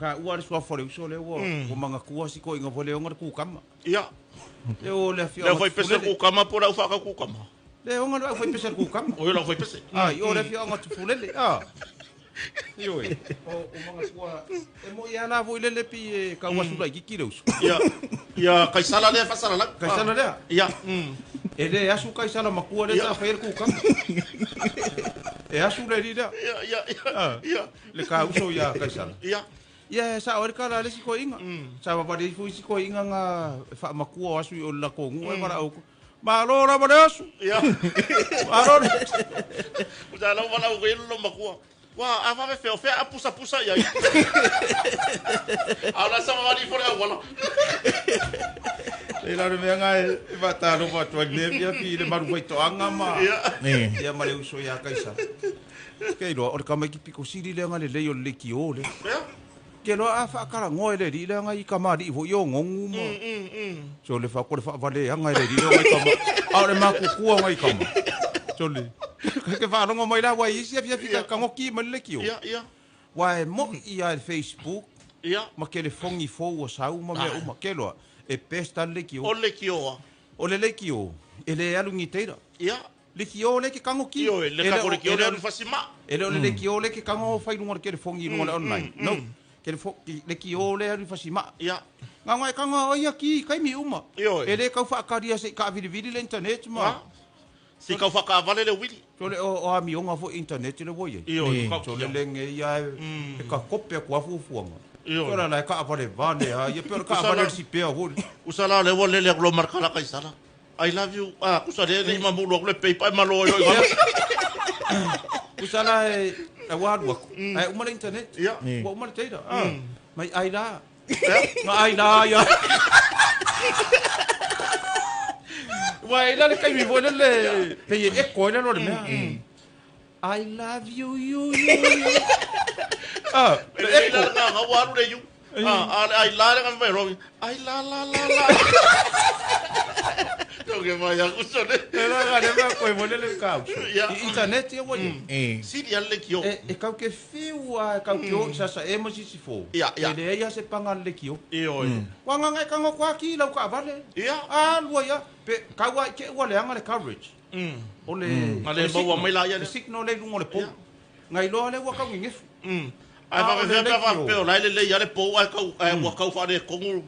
Ka ua le suafa o le uso lea ua ua magatua si toeaina foi lea e ona le kukama. Ia. Lea o le Le afioaga o aufaipese o le Tufulele. kukama po o le aufaatau kukama? Lea e ona le aufaipese a le kukama. O ia le aufaipese. Ah, i o le afioaga o Tufulele. Ah. Ioe. O o magatua e moi lava la foi lele pei e tau asu laitiiti le uso. Ia. Ia Kaisala lea e faasalalau. Kaisala lea. Ia. E le asu Kaisala matua lea sa faia le kukama. E asu le alii lea. Ia, ia, ia. Ia. Le kauso ia Kaisala. Ia. Ia e sao ai le tala a le isi toeaina. Sa vavale ifo isi toeaina na faamatua o asu i o le latou nuu e valaau atu, Malo lava le asu! Ia. Malo le asu! Usa lau valaau atu i ai lo matua. Ua, a faafefea, o fea a pusapusa i ai? A o la e savavali ifo le auala. E la o le mea lena e faatalofa atu ai i lenei afiafi i le malu faitoaga ma, ia ma le uso ia Kaisala. Ke iloa, o le tamaiti pito sili lea na lelei o le leitio lea. Ke iloa a faatalanoa e le alii lea na i tamalii foi ia o nonu ma. Sole faa ko le faavaleaga e le alii lea o nai tama. A o le matutua o nai tama. Sole. Ke faalogo mai la ua i isi afiafi ka tagoki mai le leitio. Ua e moi lava i le Facebook ma telefoni fou ua sau ma mea uma. Ke iloa, e best lava le leitio. O le leitio. O le leitio, e le alu ni teira. Leitio lea e te tago ki. Ioe, le tago leitio lea alu fasimaa. E le o le leitio lea e te tago fai luga o le telefoni i luga o le online. No. Leitio lea e alu i fasimaa. Ia. Na ona e tago o ia ki i taimi uma. Ioe. E le tau faatalia se i taavilivili le internet ma. Se i tau faakaavale le uili. Sole o amioga foi internet le ua i ai. Ioe. Sole le nei lava e takope atu lava fuafuaga. Ioe. Sole la e taavale lava ia pei o le taavale o le sipea foi. Usa la o lea ua lele atu loa ma le tala Kaisara. I love you. Ah, kusa le le mamulu aku le peipa e malo ai loi. Kusa la e ua alu aku. Ae uma le internet. Ia. Ua uma le data. Ah. Mai ai la. Ma ai la ia. Ua e la le taimi foi lele pei e echo ai lalo le mea. I love you you you. you. Ah, le Le echo. la nga ua alu le you. Ah, ah, ai la le nga mai ro. Ai la la la la. Ke mai aku sole. E la nga le mea koe mo lele kauso. Ia. I internet ia ua ia. Sili ale kio. E kau ke fiu a e kau ke o i sasa e ma sisi fo. Ia, ia. E leai a se panga le leitio. Ioe. Ua nganga e kanga kua ki lau kaavale. Ia. A lua ia. Pe kau a i te ua leanga le coverage. O le Ma le maua mai la ia Le le. signal le i luga o le pou. Ngai loa lea ua kau gegefu. Ai Ah, fa o le fe fa fa leitio. pe o la le le ia le pou ai kau ai ua kau fa le kongu.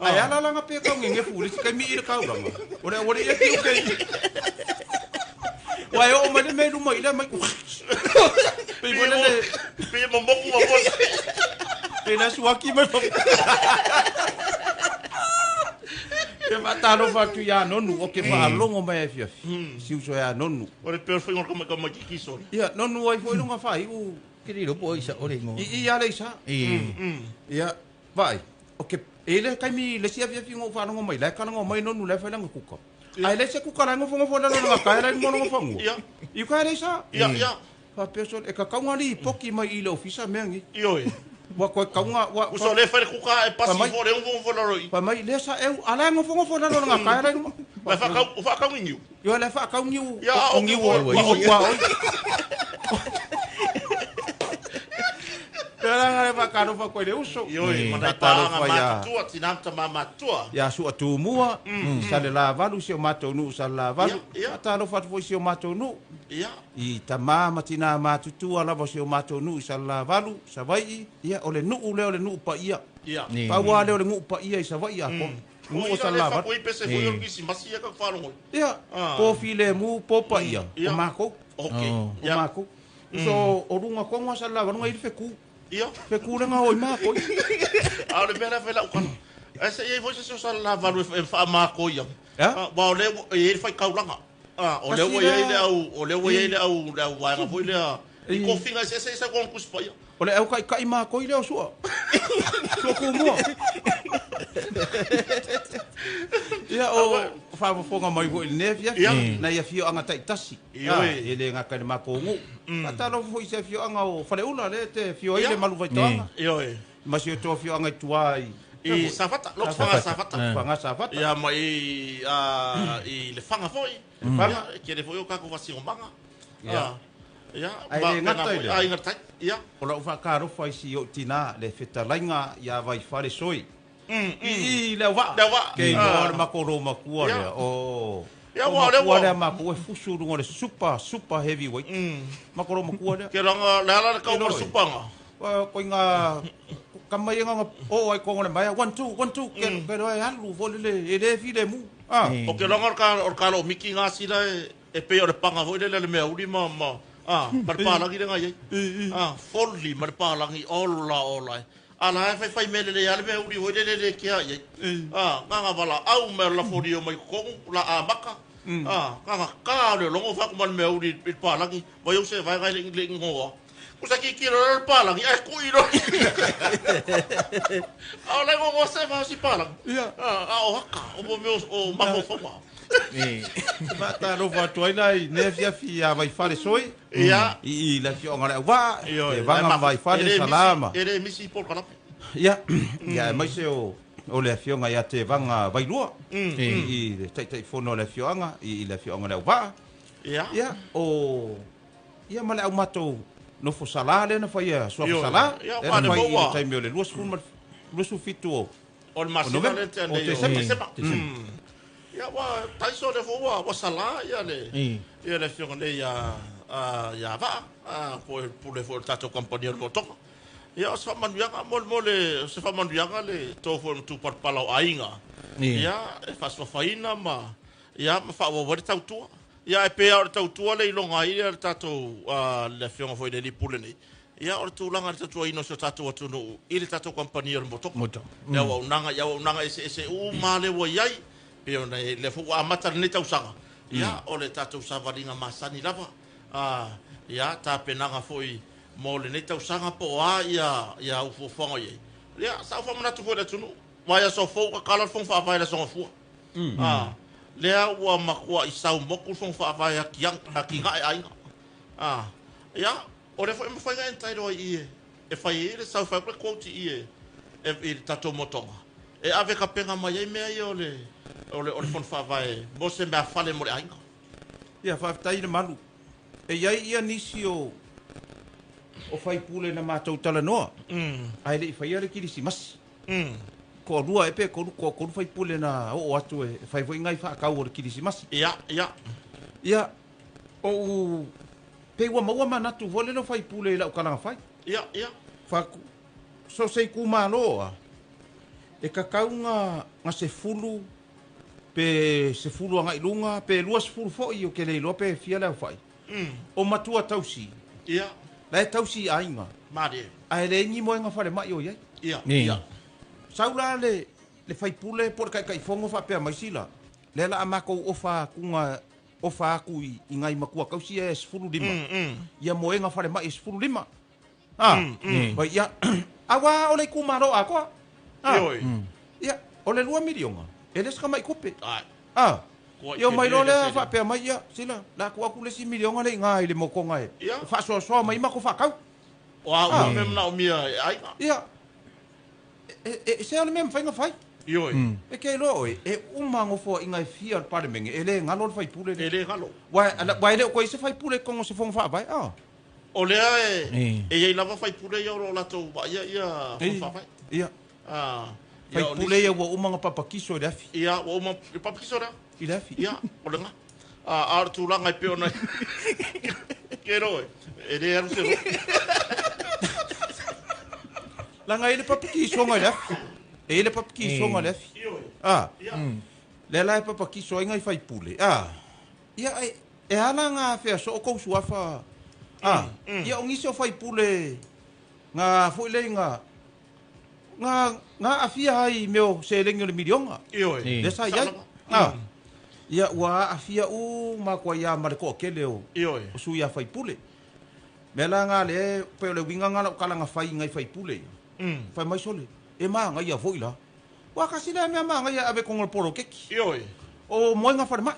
Ae ala langa pe kau gegefu le si kaimi i le kaulanga. O le awale ia ki o kei. Ua e oo mai le mea i luma i lea mai. Pei mo le Pe mo moku ma mo. Pei la suaki mai pa. Ke faatalofa atu iā Nonu o ke faalogo mai afiafi. Si uso iā Nonu. O le pe fai ngol ka ma ki sole. Ia, Nonu ai foi luga faaiu Ke le po isa o le ngo. i i a le isa. Ia, vaai. O ke e le taimi le si afiafi ngou faalogo mai, la e kalago mai Nonu la e fai langa kuka. Ae le se kuka la e ngofongofo lalo langa kae la i luma o lona fagua. Ia. I uka e le isa. Ia ia. Faapea sole, e kakauga li poki mai i le ofisa mea nei. Ioe. Ua koe kauga, ua Usa le fai le kuka e pasi Fa mai. fo le ngofo lalo i. Fai mai, lea sa eu, a la e ngofongofo lalo langa kae la i luma. Ma fa kau fa kau ngiu. Ioe, la e faakau niu, Ia, o o niu o o o oi. Te ranga le whakalofa koe le uso. Ioe, ma nai Whakalofa paanga ia- matutua, tina ma tama matua. Ia sua tumua, i sa le lavalu, si o matou nuu sa le lavalu. Ia, ia. Whakalofa atu foi si o matou nuu. Ia. I tamā ma tinā matutua lava si o matou nuu i sa le lavalu, Savaii. Ia, o le nuu lea o le nuu paia. Ia. Pau lava lea o le nuu paia i Savaii atoa. Nuu o O sa ila le le lavalu. fa pese foi o kisi masi ia ka whalongo. Ia, Ah. po filemu, po paia. Ia. O makou. Okay. O Ia. makou. So, o lunga konga sa le lavalu ngai le feku. Ia. Feku lenga oi makou. A o le mea lea fai lau kana. Ai se i foi se so sa la valu e wha mako ia. Ia? Ah, wa o le e i whai kaulanga. Ah, o le ua i le au, o le ua i le au, le au waenga foi lea. I kofinga se se se kon kuspa ia. O le au kai kai makou lea o sua. Sua kumua. Ia o whaafofoga mai foi i lenei afiafi. Ia. Nai afioaga taitasi. Ioe. Ah, e le gata i le matou nuu. Faatalofa foi i se afioaga o Faleula lea e te afio ai Ia. le malu faitoaga. Ioe. Ma si o tou afioaga i tua i I Safata, loko whanga Safata. Whanga Safata. Ia ma i a i le whanga foi. Whanga. Ia, ke le foi o kako wasingo manga. Ia. Ah. Ia, Ae ma le faapena gata i foi lea. aiga i le tai. Ia. O lau faatalofa i si ou tinā le fetalaiga ia Vaifale Soi. I i le auvaa. Le auvaa. Ke iloa o le matou loomatua Ia. lea. O Ia, ua o lea loomatua ua- lea matou e fusu i luga o le super super heavyweight. Matou loomatua lea. Ke loga le ala le kau Ke ma le loa e. supanga. Ua koiga kama ia nga o ai kongo le maia 1 2 1 2 ke ke loa e alu foi lele e le filemu. Ah. O ke loga o le ka o miki ngā sila e e pei o le panga foi lele le mea uli ma ma ah ma le palangi le ngai ai. Ah folli ma le palangi ola ola. e. Ala e fai fai mele le ale mea uli foi lele le kia ai. Ah nganga vala au me la foli o mai kongu la a maka. Ah nganga ka le longo fa kuma le mea uli i le palangi. Vai o se vai ngai le le ngoa. Kusa ki ki le palangi ai ku i lo. A le ngo se va si palangi. Ia. Ah a o haka o mo meo o mafofoga. Faatalofa atu ai la i nei afiafi ia Vaifale Soi. Ia. I i le afioaga o le auvaa. Ioe, E vaga ma Vaifale salama. E le misi pol kalap. Ia, ia aemaise o o le afioga ia Tevaga Vailua. I i le Taitaifono o le afioaga i i le afioaga o le auvaa. Ia. Ia, o ia ma le au matou nofo salā lea na faia suafa Ioe. salā. Ia, Lea ua na le fai i le maua. taimi o le 20 ma le 27 o O le masina November. le te O nei o Tesema. Tesema. Tesema. Ia ua taiso le fo ua ua sala ia le ia le afioga nei ia a ia va a po pule fo le tatou company o le motoka. Ia o se faamanuiaga mo le mo le o se faamanuiaga le tou foi ma tupalapala o aiga. Ia e faasoafaina ma ia ma faaauau ai le tautua. Ia e pei lava o le tautua le iloga ai le tatou le afioga foi i le alii pule nei. Ia o le tulaga i le tautuaina o si o tatou atunuu i le tatou kamupani o le motoka. Motoka. Le auaunaga i auaunaga eseese uma lea ua i ai. Pei ona e lea foi ua amata lenei tausaga. Ia o le tatou savaliga masani lava. Ia tapenaga foi mo lenei tausaga po o a ia ia au fuafuaga o i ai. Ia sa ou faamanatu foi i le atunuu. Vai aso fou tatala le fono faavae i le Aso Gafua. Lea ua matuai sau moku le fono faavae atinae aiga. Ia o lea foi e mafai ona entitle ai i e e fai ai le sau e fai atu le quote i i e i le tatou motoga. E ave tapena mai ai mea ia o le o le o le fono faavae mo se mea fale mo le aiga. Ia, faafetai i le malu. E i ai ia nisi o o faipule na matou talanoa, ae le i faia le kilisimasi. Toalua ea pe tolu, toatolu faipule na oo atu e fai foi nai faatau o le kilisimasi. Ia, ia. Ia, ou pei ua maua manatu foi lele o faipule i lau talaga fai. Ia, ia. Faatu, so se itumalo a, e tatau ga ga 10 pe 10 agai i luga, pe 20 foi o ke le iloa pe fia le aofai. O matua tausi. Ia. La e tausi i aiga. Malie. Ae leai ni moega falemai o i ai. Ia, Ni. ia. Sau la le le faipule po o le taitaifono faapea mai sila. Lea la a matou ofa atuga ofa atu i i nai matua tausi ia e 15. Ia moega falemai e 15. Ah. Vai ia auā o le itumalo atoa. Ah. Ioe. Ia, o le 2 miliona. E le se tamai tupe. Ai. Ah. Kua i Ia mai tele loa le lea sele. faapea mai ia, sila, la atu atu le isi miliona le i gā i le motoga e. Ia. Faasoasoa mai matou faatau. O a Ah. uma mea manaomia e aiga. Ia. E e se o le mea mafai ona fai. Ioe. E ke iloa oe, e uma nofoaiga e fia o le Palemene, e le galo le faipule lea. E le galo. Uae ala uae le o koe i se faipule i totonu o se fono faavae. Ah. O lea e Eh. e i ai lava faipule ia o lo o latou vaaia ia fono faavae. Ia. Ah. Ia, o Faipule nisi- ia ua uma ona papakiso i le afi. Ia, ua uma i papakiso lea. I le afi. Ia, o lena. A o le tulaga e pei ona ke roe. E le alu se roe. Laga e i le papakisoga i le afi. E i le papakisoga i le afi. Ioe. Ah. Ia. Lea la e papakiso ai ngai faipule. Ah. Ia e e ala ngā afea soo kou suafa. Ah. Ia o nisi o faipule ngā foi le ngā ngā ngā afia ai mea o seleni o le miliona. Ioe. Lea sa i ai. Saolaga. Ah. Ia ua aafia uma koa ia ma le toakele o Ioe. o sui a faipule. Mea la ngā le pe o le uiga ngā lau kalaga fai ngai faipule ia. Fai mai sole, e māngai foi la. Ua kasi lea mea māngai ave kongo le polokeki. Ioe. O moega falemai.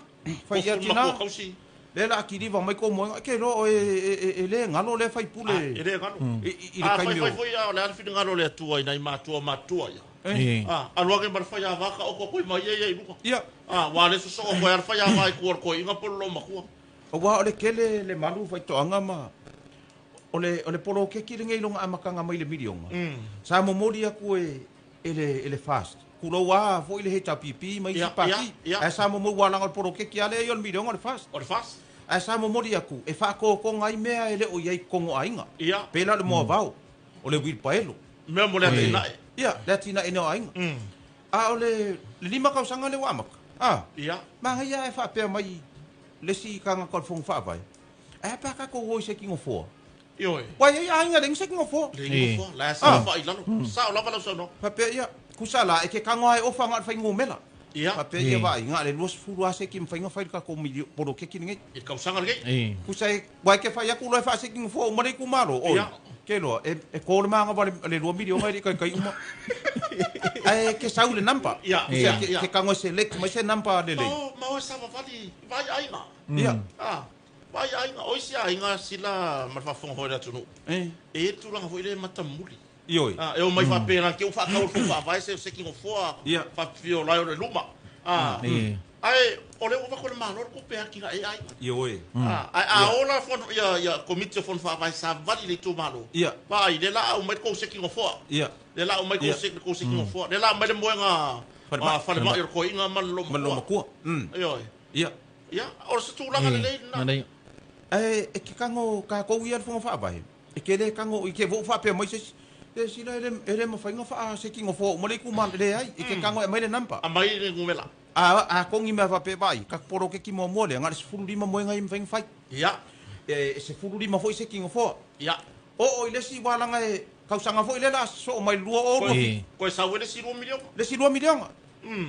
Fai ia O tina. matua kausi. Le la akiliva mai ko moega. Ke loa o e e e e le galo le faipule. Ah, e le galo. I i i le A fai taimi fai o. foi a o le a le finagalo le Atua i nai matua matua ia. Eh. Ah, alu ake ma le fai a vaka o koa koe mai ia ia i luga. Ia. Ah, ua le sosoo koe a le fai a vā i kua o le koe inga polo lo makua. Auā o le kele le malu faitoaga ma O le o le poloketi lenei i lona amataga mai le miliona, sa momoli atu e e le e le FAST, tulou a foi le HRPP ma isi pati, ae sa momoli ua leaga o le poloketi lava lea ia o le miliona o le FAST. O le FAST. Ae sa momoli atu e faatotoga ai mea e le o i ai i totonu o aiga. Pei la o le moavao, o le uilipaelo. Mea mo le atinae. Ia, le atinaeina o aiga. A o le 5 tausaga lea ua amata, a, manaia ae faapea mai le isi tagata o le Fono Faavae, Ae a pe a tatou o i se tinofoa? Ioe. Ua i ai aiga e leai ni se tinofoa. Leai ni nofoa. La e saofai i lalo. Sao lava lau saunoaga. Faapea ia, tusa la, e te tago lava e ofa na o le fuainumera. Ia. Faapea ia vaai, na o le 20 lava seki e mafai ona fai i le tatou poloketi lenei. I le tausaga lenei. Tusa e, aua e te fai atu loa e faaseki nofoa uma le itumalo, oi. Ia. Ke iloa, e ko le manava o le $2 miliona e le i taitai uma. Ae e te sau i le number. Ia. Tusa e te tago e select mai se number lelei. Ma o e savavali i vaai aiga. Ia. Vaai aiga, o isi aiga sila ma le faafofoga foi a le atunuu, e i ai le tulaga foi lea e matamuli. Ioe. E omai faapena te i ua faatau e le Fono Faavae se tinofoa faafiola ai o le luma. Ae o lea ua avatu e le Malo le tupe e atinae ai aiga. Ioe. Ae a o la ia Komiti o Fono Faavae savali i le itumalo, vaai, lea la a aumai le tou seki nofoa, lea la a aumai le tou seki nofoa, lea la a aumai le moega falemai o le toeaina ma le loomatua. Ioe. Ia. Ia, o se tulaga lelei lena. Ae e te tago tatou ia le Fono Faavae, e te le tago i te vou faapea mai se isi, e sila e le mafai ona faaseki nofoa uma le itumalo, leai, e te tago e aumai le number. Aumai le numera. A togi mea faapea vaai, tatou poloketi muamua lea, na o le 15 moega ia e mafai ona fai. Ia. E 15 foi seki nofoa. Ia. Oo i le isi ualaga e tausaga foi lea o le a sosoo mai i le 2027. Toe sau ai le isi $2 miliona. Le isi $2 miliona.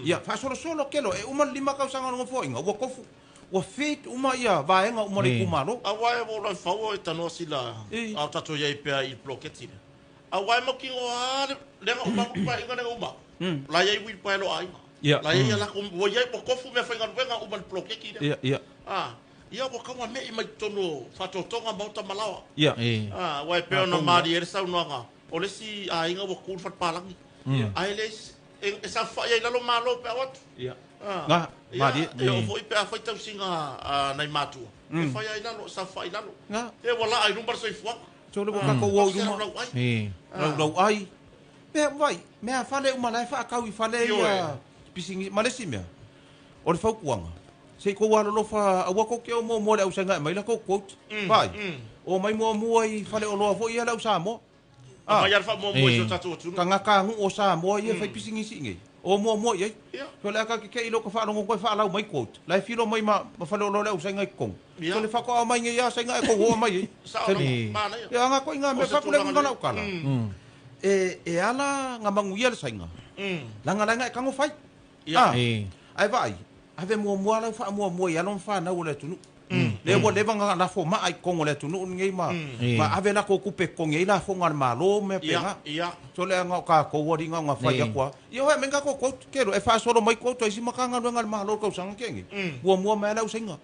Ia, faasolosolo kelo, e uma le 5 tausaga o le Nofoaiga, ua tofu, ua fit uma ia vaega uma o le itumalo. Aua e ua ou fau e tanoa sila a o tatou i ai pea i le poloketi lea. Aua e mautinoa lava le lea na uma atu le Paeaiga lea na uma atu, la e i ai uilipaelo a aiga. La e i ai a latou, ua i ai, ua tofu meafaigaluega uma i le poloketi lea. Ia, ua tau ame'i mai totonu o faatoatoga, maota ma laoa. Aua e pei ona malie ai le saunoaga, o le isi aiga ua tu le fale palagi, ae le e saofai ai i lalo Malo pe a o atu. Nga, malie. E oo foi pe a fai tausiga a nai matua, e fai ai i lalo, saofai i lalo. Nga. E ua laa i luma le soifuaga. Sole ua tatou o i luma. Laulau ai. Laulau ai. Mea, vai, mea fale uma la e faatau i fale ia pisinisi. Ma le isi mea, o le fautuaga, se i tou alolofa aua tou te o muamua i le ausaiga e aumai la tou quote. Vai, omai muamua i faleoloa foi ia le au Samoa. Aumai lava le faamuamua i si o tatou atunuu. Tagata nuu o Samoa ia e fai pisinisi i inei, o muamua i ai. So o le a ta tetee i lou ta faalogo toe faalau mai quote, la e filo mai ma faleoloa le ausaiga i totonu. So le faatoa aumai nei lava saiga ae tou oo mai ai. Sao lava, manaia. Ia aga koe i ngā mea, fai atu le uiga lau tala. E ala nga manuia le saiga, leaga la e tago fai. Ae vaai, ave muamua lau faamuamua i alo ma fanau o le atunuu. Lea ua leva ona lafo maa i totonu o le atunuu lenei ma ave latou tupe e totogi ai lafoga a le Malo ma mea pena. So leaga o tatou alii na ona fai atu lava, ia o e aumai ni tatou quote, ke iloa e faasolo mai quote a isi Matagaluega a le Malo i le tausaga tea nei, muamua mai lava le ausaiga.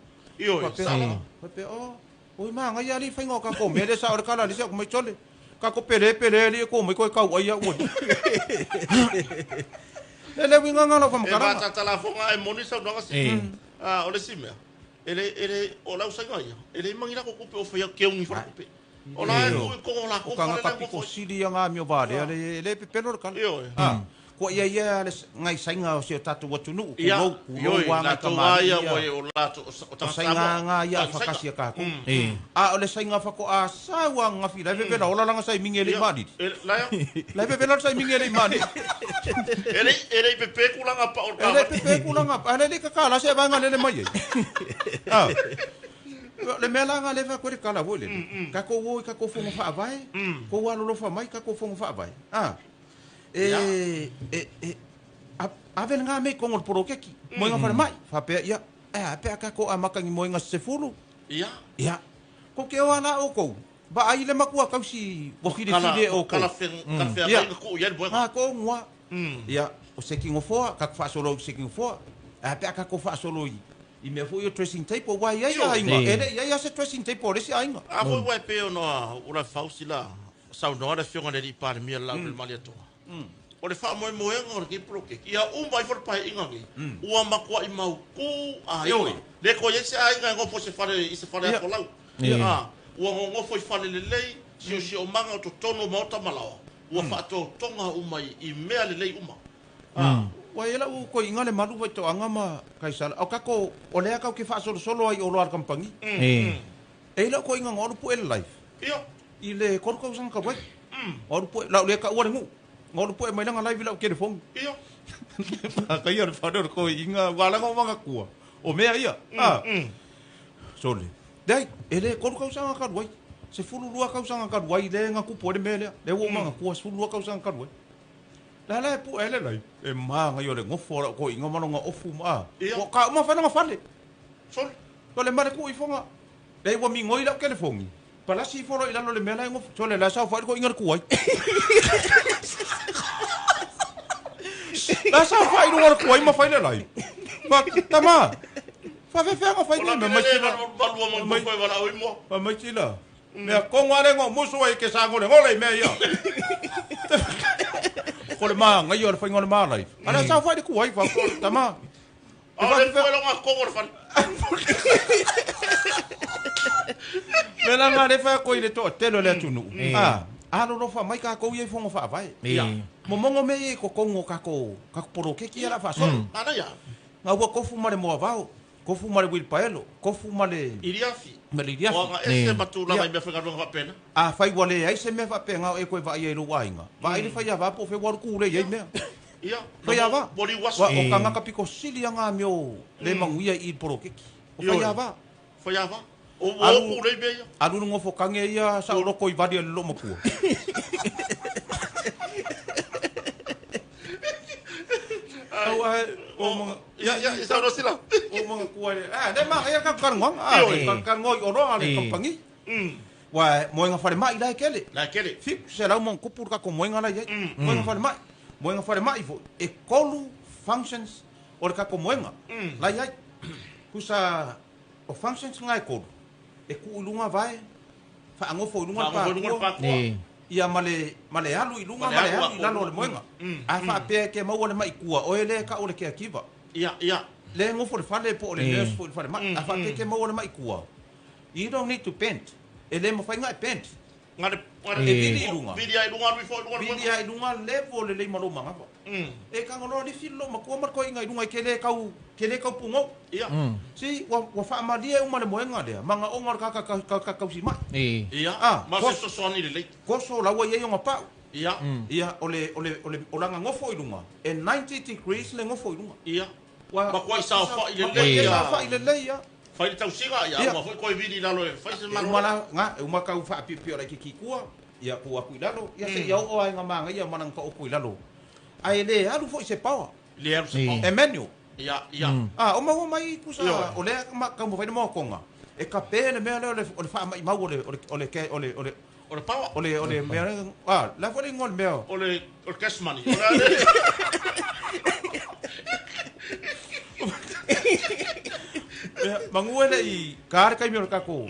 Faapea, oh, oi manaia alii faiga o tatou mea lea sa o le tala a le isi atu mai sole. Kako pele pele alii e ko mai koe kau ai au alii. E le uiga nga lau faamatalaga. E vaatata lafoga ae moni saunoaga si. O le isi mea, e le, e le, o le ausaiga ia, e le magi lako kupe o faia keogi fale kupe. O la e tuu i totonu o lakou O fale tagata la e pito nofo ai. sili ia nga amio valea le le pepelo le tala. Ioe. Kua ia ia le ngai saiga o si o tatou atunuu, Ia, kulou, kulou ioe, a ngai latou tamalii lava ia ia. ua o latou, o O tagata saiga Samoa, nga ia tau saiga. fakasi a tatou. A o le saiga faatoa sau a gafi la e vevela ola langa saimigi e le i Ia, malili. e, la ia. La e vevela le saimigi e le i malili. E le, e le i pepe tulaga pa o le E le kavati. pepe tulaga, a le le kakala se vaega lele mai ai. Le mea la nga le fai atu ai le tala foi lele, tatou o i tatou fono faavae, kou alolofa mai tatou fono faavae. E, e, e, ave lena mea i totonu o le poloketi, moega falemai, faapea, ia, e a pe a tatou amata i ni moega se 10. Ia. Ia. Ko ke oa la oukou, vaai le matua tausi ua filefile e oukou. Kala feagai tuu i ai le moega. Nga ko ngua. Ia, o se kinofoa, tatou faasolo i se kinofoa. E a pe a tatou faasolo i mea foi o dressing table, ua i ai aiga, e le i ai lava se dressing table o le isi aiga. A foi ua e pei ona ula fausi la saunoa le Afioga i le Alii Palemia le Laulele Malietoa. O le faamoemoega o lenei poloketi, ia uma ifo le paeaiga lenei, ua matuai mautu aiga. Le toe i ai se aiga e nofo i se fale, i se fale afolau. Ua nonofo i fale lelei, Siosiomaga o totonu o maota ma laoa, ua faatotoga uma i mea lelei uma. Ua i ai lau koiiga le malu faitoaga ma Kaisala, o kako o lea kau ke faasolosolo ai oloa a le kamupani. E i ai lau koiiga na alu pue le life. I le 3 tausaga talu ai. Alu pue, lau le taua le nuu. Na alu pue mai lana live i lau telefoni. Makaia o le fale o le koiiga, ua ala ona ou manatua, o mea ia. Sole. Leai, e le 3 tausaga talu ai. 12 tausaga talu ai lea na tupu ai le mea lea. Lea ua ou manatua, 12 tausaga talu ai. La la e pue ai le live. E manaia o le nofo a lau toeaina ma lona ofu ma a. Ua ka uma fai lona fale. Sole. Sole ma le tuu ifoga. Leai ua migoi lau telefoni. Palasi ifo loa i lalo o le mea la e nofo. Sole la e saofai le toeaina i le tuai. La e saofai i luga o le tuai ma fai le live. Fa, tama, faafefea ona fai nei mea mai sila. Fai mai sila. Mea kogo a le go musu ai ke sagolegole i mea ia. Ko le manaia o le faiga o le ma live. A la e saofai i le tuai, fa, tama. A o le pue longa kogo le fale. Mea la nga le fai atu ai i le toatele o le atunuu, a, alolofa mai tatou ia i fono faavae. Momono mea ia i totonu o tatou, tatou poloketi ia o le a faasolo. Manaia. Na ua tofu ma le moavao, tofu ma le uilipaelo, tofu ma le Iliafi. Ma le iliafi. Ua agaese ma tulaga i mea faigaluega faapena. Afai ua leai se mea faapena o e toe vaaia i lou aiga, vaai le faiava po o fea ua alu tulei ai mea. Ia, Faiava. Moliu aso. Ua o tagata pito sili lava na amio le manuia i i le poloketi. O faiava. Faiava. O ua o tulei mea ia. Alu le nofo tage ia saoloto i vali a le loomatua. Au ae o mga Ia, ia, ia saunoa sila. O manatua le, a le manaia le tatou talanoaga, a talanoa i oloa a le kamupani. Ua moega falemai la e tele. La e tele. 700 ma ono tupu le tatou moega la e i ai. Moega falemai. Moega falemai foi, e 3 functions o le tatou moega la e i ai. Tusa o functions na e 3, e tuu i luga vae, faanofo i luga le patua, ia ma le, ma le alu i luga ma le alu i lalo o le moega. A faapea e te maua le mai tua, oe lea e tau o le caregiver. Ia, ia. Lea e nofo i le fale po o le nurse foi i le falemai. A faapea e te maua le mai tua, you don't need to bend. E le mafai ona e bend. Na le, na le, E vili i luga. Vili lava i luga alu ifo i luga le moega. Vili lava i luga level lelei ma lou manava. E tago loa lifi le loomatua ma le toeaina i luga e te le tau, te le tau pugou. Ia. See, ua, ua faamalie uma le moega lea, magaoga o le tagata tausimai. Ia, ma o se fesoasoani lelei. Koso la ua i ai ona pau. Ia. Ia, o le, o le, o le, o lana nofo i luga, e 90 degrees le nofo i luga. Ia. Ua Matua saofai lelei. Matua saofai lelei ia. Fai le tausiga, ia, ua foi toe vili i lalo e fai se E uma la, na, e uma kau faapiopio laitiiti i tua, ia tuu atu i lalo, ia seia oo lava i ga manaia ma lana taoto i lalo. Ae le alu foi se power. Le alu se power. E manual. Ia, ia. A, o maua mai tusa, o lea e taumafai le moakoga, e kape le mea lea o le, o le faamaimau o le, o le, o le, o le, o le, O le power. O le, o le mea lea, a, la foi le igoa o le mea. O le, o le cash money. O le a le. Ia, manu e le i ka le taimi o le tatou.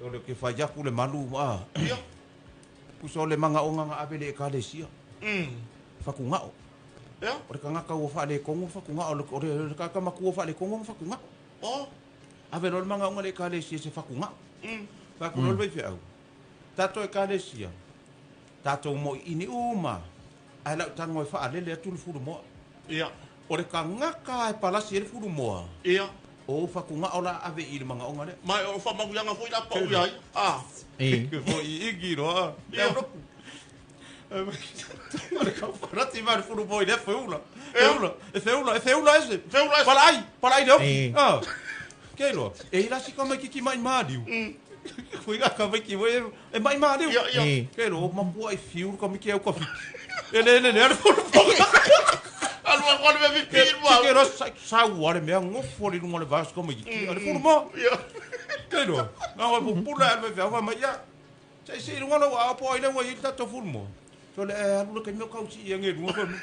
O le ke fai atu le malu ma. Ia. Pusa o le magaoga na ave le ekalesia. Fatugao. Ia. O le tagata ua faaletonu fatugao, o le tagata matua ua faaletonu ona fatugao. O. Ave loa le magaoga i le ekalesia se fatugao. Fai atu loa le faifeau, tatou ekalesia, tatou moiini uma, ae lau tago e faalele atu le fulumoa. Ia. O le tagata e palasi ai le fulumoa, Ia. o ou fatugao la ave i le magaoga lea. Ma o faamanuiaga foi la pau ia ai. A. Ke foi igi loa. Ia. O le kaufarati ma le fulumoa i lea feula. Feula, e feula, e feula ese. Feula ese. Palaai, palaai le ofi. Ah. Ke iloa, e i la si tamaititi mai maliu. Fui ka tamaiti foi e mai maliu. Ia, ia. Ke iloa, o mapua i fiu le tamaiti au ka fiti. E le le le le fulumoa. Alu atu alu mea pipi i lua. Ke iloa, sau a le mea gofo le luga o le vao si tamaititi. A le fulumoa. Ia. Ke iloa, na o pupula e le faifeau fai mai, ia. Se i sii i luga lou aao po o ai lea ua i ai le tatou fulumoa. Sole e alu le taimi o kau sii age i luga fai mai.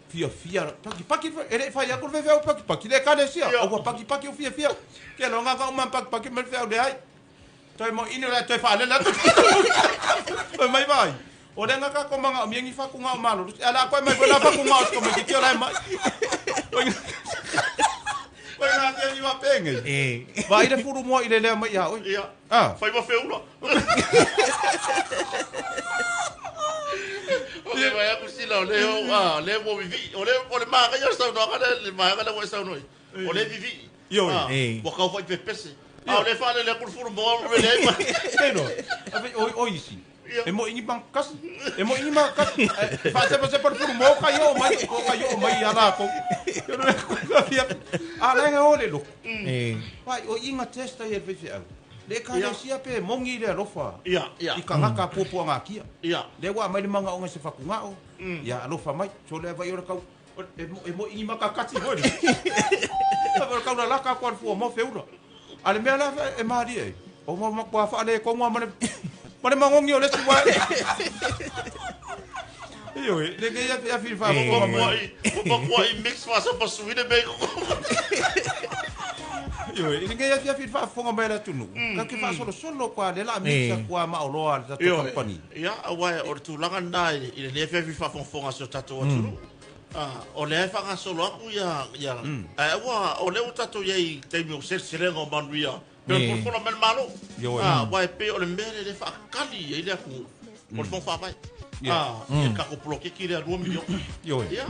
Fiafia, pakipaki, e le i fai atu le faifeau pakipaki le ekalesia. Ia. Ua pakipaki o fiafia. Ke loa nga kau ma pakipaki ma le feau leai. Toe mo ini o le toe faalele atu. Fai mai vai. O le nga ka ko manga o miangi fa ku nga o malo. Ala koe mai koe la fa ku nga o se komaititi o la e mai. Koe ngā tia ni wapenge. E. Vai le furu moa i le lea mai ia oi. Ia. Ah. Fai ma feula. O le vai aku sila o le o a le mo vivi. O le o le ma ka yo sau no ka le ma ka le wo sau no. O le vivi. Ioe. Ah, Eh. Ua kau fai pepese. A o le fa le le kul furu mo le le ma. Teno. Awe oi oi isi. Ia. E mo ingi bang kas. E mo ingi ma kas. Fa se se por furu mo ka yo mai ko ka yo mai ala ko. Yo no ko ka fia. A le nga ole lo. E. Vai o inga testa i el fe au. Le ka Ia. le sia pe mongi le alofa. Ia, ia. I ka ngaka puapua ngā kia. Ia. Le wa mai le manga o se whakungao. Ia alofa mai. So le vai o le kau. E mo e mo ingi makakati hoi. Ta o kau la laka ko al fua mo feula. A le mea la e maari e. O mo ma kwa whaale ko ngwa mane mane mangongi o le suwa. Io e le ngai a fi fa Eh. ko Ua mai. kuai, ua kuai mix fa sa pasuine me ko. Io e le ngai a fi fa fonga mai la tunu. Ka ke fa solo solo kwa le la mixa Eh. kwa ma oloa le tatou Ioe. company. Ia, aua o le tulaga lena i lenei afiafi faafogafoga a si o tatou atunuu. Ah, o lea e faagasolo aku ia ia ae ua o lea ua tatou iai i taimi o seleselega o manuia pe o le Eh. polofola mai le malo. Ioe. Ah, ua e pei o le mea lea e le faakali ai le atunuu o le fono faavae. Ia. Ah, ia le tatou poloketi lea 2 miliona. Ioe. Ia.